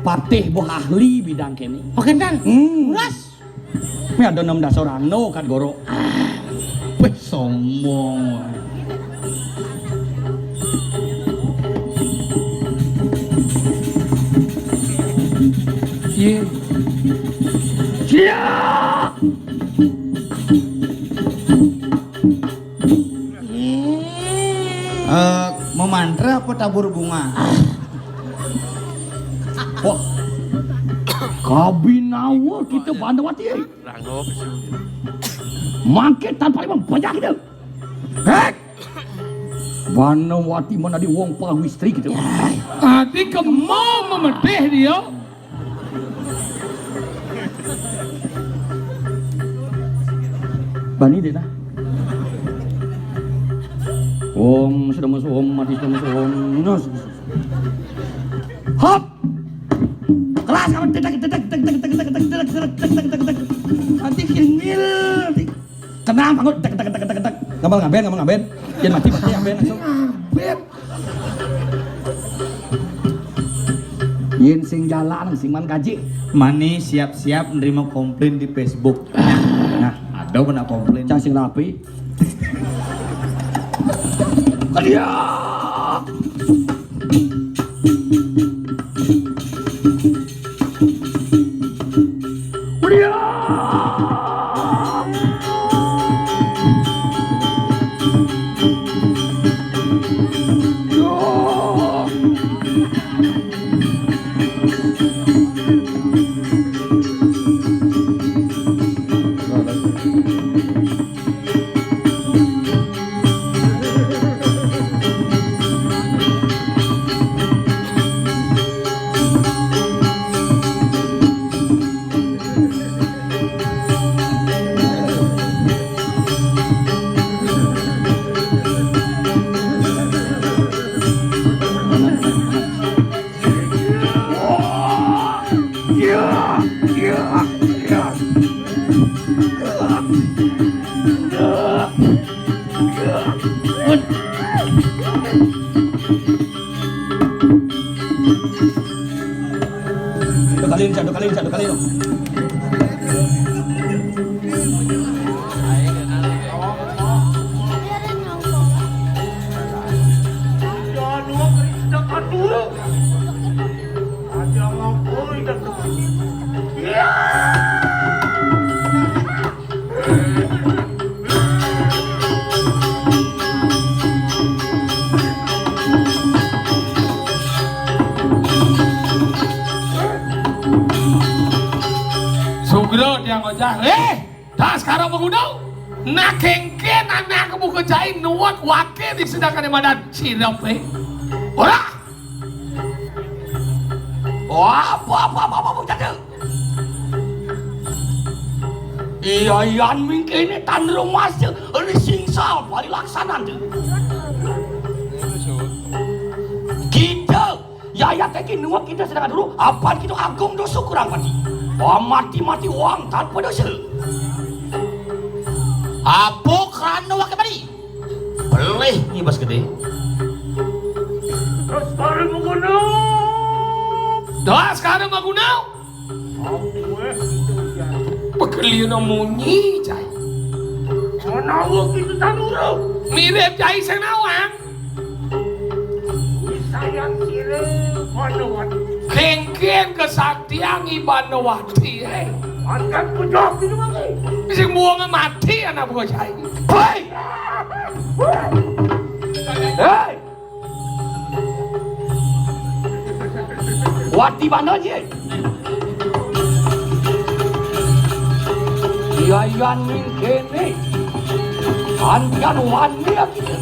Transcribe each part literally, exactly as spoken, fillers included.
Patih boh ahli bidang kéné. Oké, Tan. Hmm. Leres. Mé ada enam dasar ano kat goro. Ah, wéh, sombong. Yé. Sia! Eh, memantra apa tabur bunga? Wah. Kabinawa kita Bandawati, eh. Mangké tanpa limang bajah kita. Hék! Bandawati mana di wong pawistri kita. Adi kemo memedih dia. Bani deh nah. Om sudah masuk om mati sudah masuk om. Hop. Keras kamu, detek detek detek detek detek detek detek detek detek detek detek. Nanti kingil. Tenang, bangun. Tek tek tek tek tek. Ngambel ngaben, ngambel ngaben. Jangan mati mati ngaben langsung. Ngaben. Yén sing jalan, sing man gaji. Mani siap-siap nerima komplain di Facebook. Nah, ada kena komplain. Cang sing rapi. Kadia. Kadia. Dua kali, Cak, dua kali, Cak, dua kali, dong. Sugra tiang ojah. Eh, dah sekarang magunau. Nah, kéngkén anak buka cai nuwak waké di sedangkan madan sirep, eh. Ora. Wah, apa, apa, apa, apa, apa, jatuh. Iya, yan mingkene tan rumasa, ini singsa, parilaksana tuh. Kita, ya, ya, teki nuwak kita sedang dulu, apa kita agung dosa kurang mati. Wah, mati-mati wong tanpa dosa. Apa kerana waké bari? Pelih ngibas gedé. Terus kare magunau. Dah sekarang magunau. Pekelina munyi, cai. Menawa kita tanuruk. Mirip cai sing nawang. Wisayan sira Bandawati. Kéngkén kesaktian I Bandawati, eh. Angkat pejah kita lagi. Sing buang mati anak buah cai. Hei! Hei! Wati mana je? Iya, iya, ning kene. Antian wani ya kita.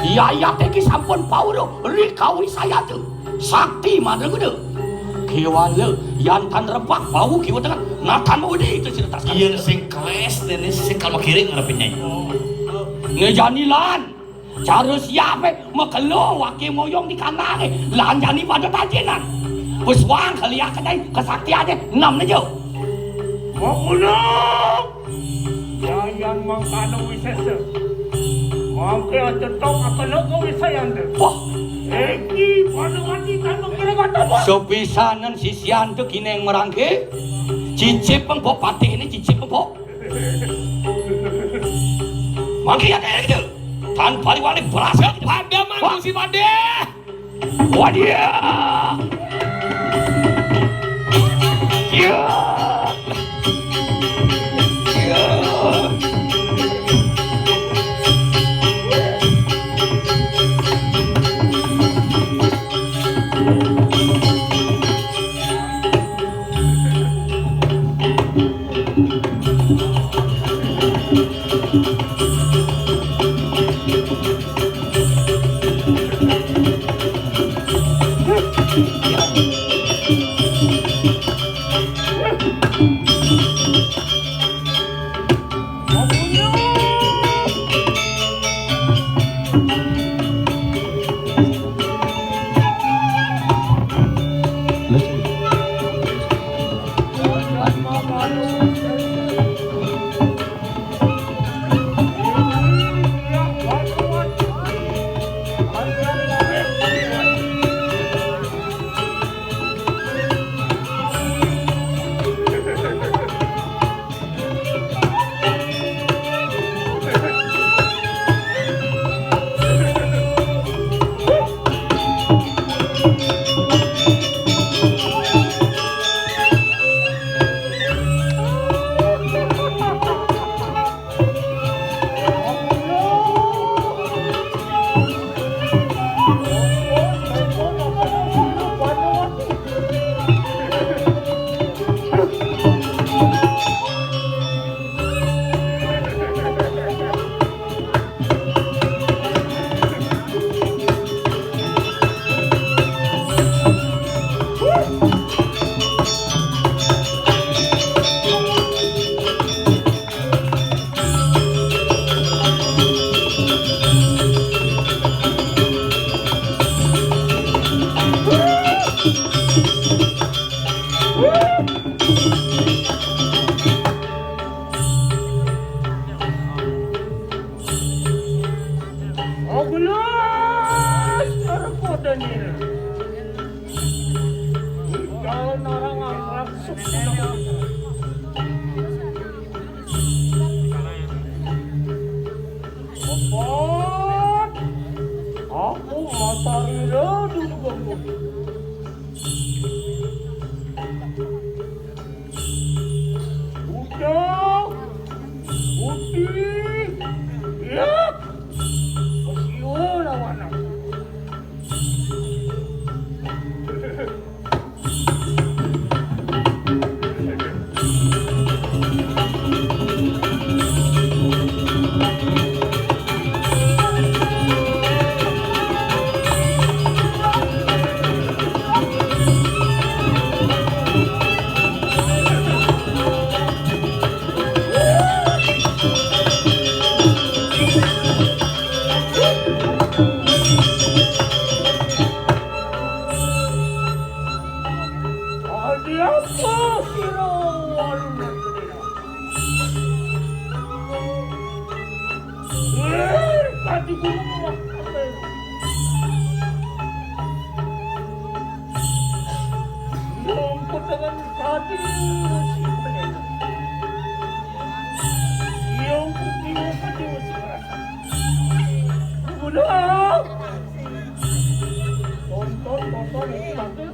Iya, iya, teki sampun pauro. Rikawi saya tuh. Sakti mana gede. Kiwala, yan tan repak, bau kiwa tengah. Natan mau di itu cerita. Iya, sing keles, ini sing kalau kiri ngarepin nyai. Ngejanilan. Cara siape makelo wake moyong di kandane, lanjani pada tajenan. Wis wang keliake dai kesaktiane enam nejo. Mauna Yayan mangkana wisesa. Mangke aja tok akena kawisayan de. Wah, Iki Panawati kan mengkene kata, Pak. Sepisanan sisian tu kineng merangke. Cicip pengpok patih ini, cicip pengpok. Mangki ya kayak gitu. Tanpa diwali berhasil. Pada mangsi pada. Wadia. Ya. Ya. Ogelas repotenir. Jalan orang ngarap. Empat. Aku mata rira dulu. Bujang, putih, ya, kesiwa lawan aku. Adi apa sira alun gedena? Lir, kadi gunung wah kabeh. Nyumput dengan kadi si pendeta. Nyumput dengan kadi si pendeta. Udah. Tonton, tonton, ini nanti.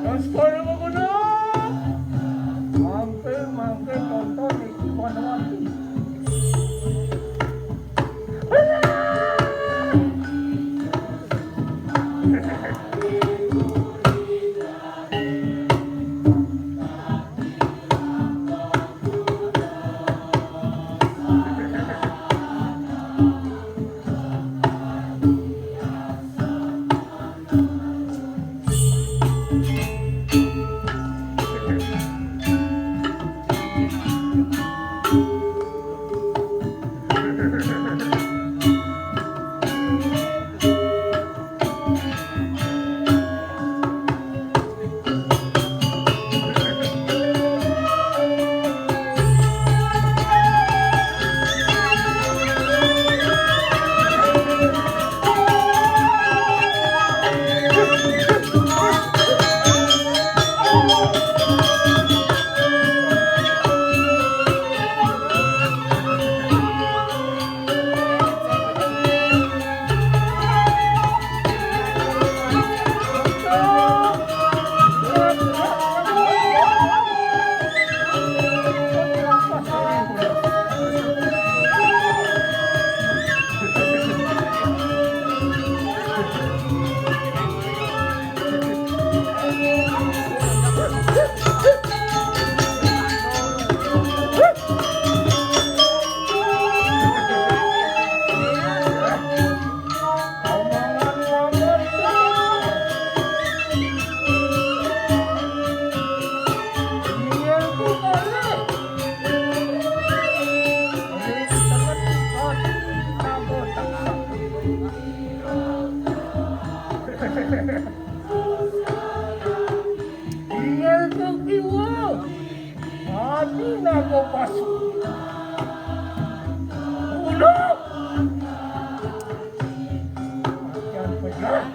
Ang score mo ko na! Mangke, mangke, tonton, ikuha naman. Tinggal ko kiwo. Adi na ko pasu. Ulo. Yan pa yan.